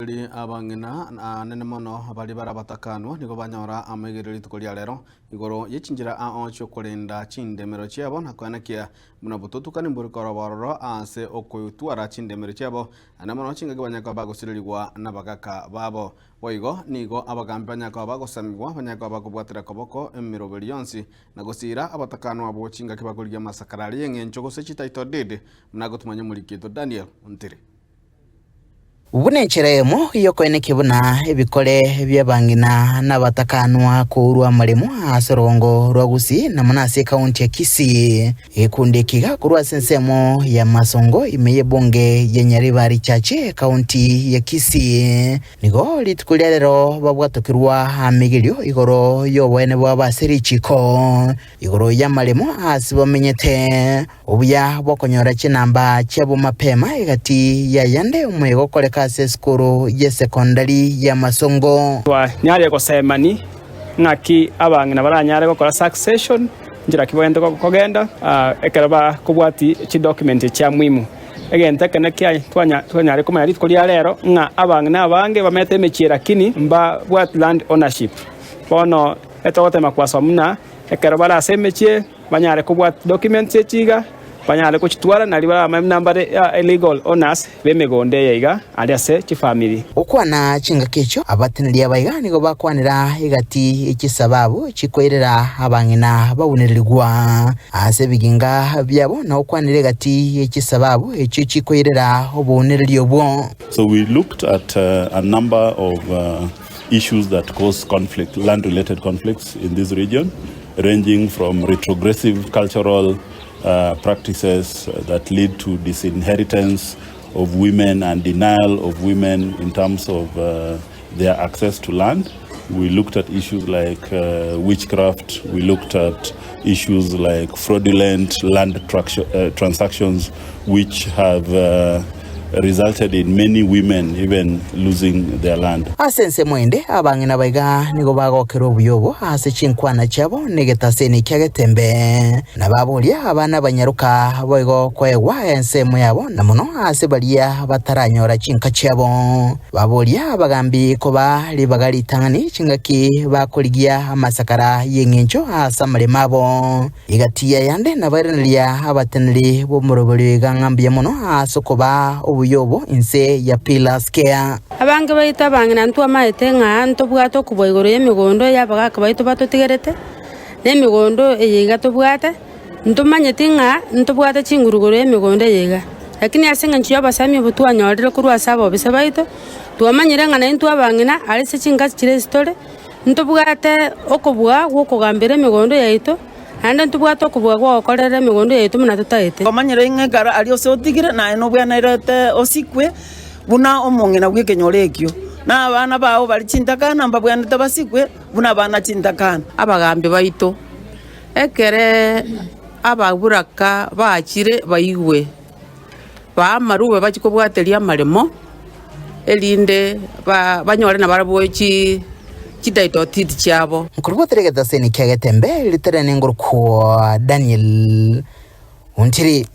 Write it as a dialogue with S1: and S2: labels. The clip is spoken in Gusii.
S1: Erio abang'ina anene mono baria bare abatakanwa nigo banyora amaigerio rituko ria rero igoro ye chinchera ao chi'okorenda chindemero chiabo na koenekia buna bototukani mbori koroba ororo ase okoitwara chindemero chiabo, naende mono chingaki banyare koba bagosirerigwa nabagaka babo. Boigo nigo abagambi banyare koba bagosemigwa banyare koba bakobwatera koboko emeroberi yonsi na gosiira abatakanwa abwo chingaki bakorigia amasakara aria y'eng'encho gose chititle deed buna agotumanya omoriki oito Daniel Ontiri.
S2: Buna enchera eyemo y'okoenekia buna ebikore bi'abang'ina nabatakanwa kourwa amaremo ase orogongo rwa Gusii na mono ase ekaunti ya Kisii. Egekundi eke iga korwa ase ensemo ya Masongo ime y'ebunge ya Nyaribari Church ekaunti ya Kisii nigo rituko ria rero babwatokirwa amigerio igoro y'oboene bwabo ase richiko igoro y'amaremo ase bamenyete. Obuya bw'okonyora chinamba chiabo mapema egati y'ayande omoyega okoreka ase esukuru y'esekondari y'amasongo.
S3: Twanyarire gosemani ng'aki abang'ina baranyare gokora succession, nchera ki bagente kogenda ekero bakobwati chidocument chia muhimu. Egento ekene kia twanyare komanya rituko ria rero ng'a abang'ina abange bamete emechie lakini mbabwati land ownership. Bono etogotema kwasoma buna ekero bare ase emechie. Banyare kobwata documents echi iga, banyare gochitwara nario baramanye buna mbare legal owners b'emegondo eye iga aria ase chifamiri.
S2: Gokwana chingaki echio, abateneneri aba iga nigo bakwanera egati ye chisababu chikoirera abang'ina baunererigwa ase ebiginga biabo, na gokwanera egati ye chisababu echio chikoirera obounereri obwo.
S4: So we looked at a number of issues that cause conflict, land related conflicts in this region. Ranging from retrogressive cultural practices that lead to disinheritance of women and denial of women in terms of their access to land. We looked at issues like witchcraft, we looked at issues like fraudulent land transactions which have resulted in many women even losing their land.
S2: Ase ensemo ende, abang'ina baiga nigo bagokera obuya obo ase chinkwana chiabo na egetaseni kia getembe, na baboria abana abanyaroka boigo koegwa ensemo yabo, na mono ase baria bataranyora chinka chiabo. Baboria abagambi kobaa ribaga ritang'ani chingaki bakorigia amasakara y'engencho ase amaremo abo. Egati y'ayande nabairaneria abateneneri b'omoroberi iga ng'a mbuya mono ase okobaa obuya obo inse ya Pillars Care.
S5: Abange baito abang'ina ntwamaete ng'a ntobwate okobua igoro y'emegondo y'abagaaka baito batotigerete, na emegondo eye iga tobwate, ntomanyeti ng'a ntobwate chinguru igoro y'emegondo eye iga. Lakini ase engencho y'obosemi obo twanyorire korwa ase abobisa baito, twamanyire ng'a naintwe abang'ina are ase chingasi chiria ase tore, Ntobwate okobua gw'okogambera emegondo yaito, naende ntobwate okobua gw'ogokorera emegondo yaito buna totaete.
S6: Omanyire ng'a ekero aria ase otigire, naye nobwenerete osikwe buna omong'ina bw'ekenyoro ekio, na abana bao bare chintakana mbabwenerete basikwe buna abana chintakana.
S7: Abagambi baito, ekere ababuraka baachire baigwe, baamarube bachie kobwateria amaremo, erinde banyore nabarabwo chititle deed chiabo.
S2: Nkorobotera egetaseni kia Getembe, ritere nengoro kwa Daniel Ontiri.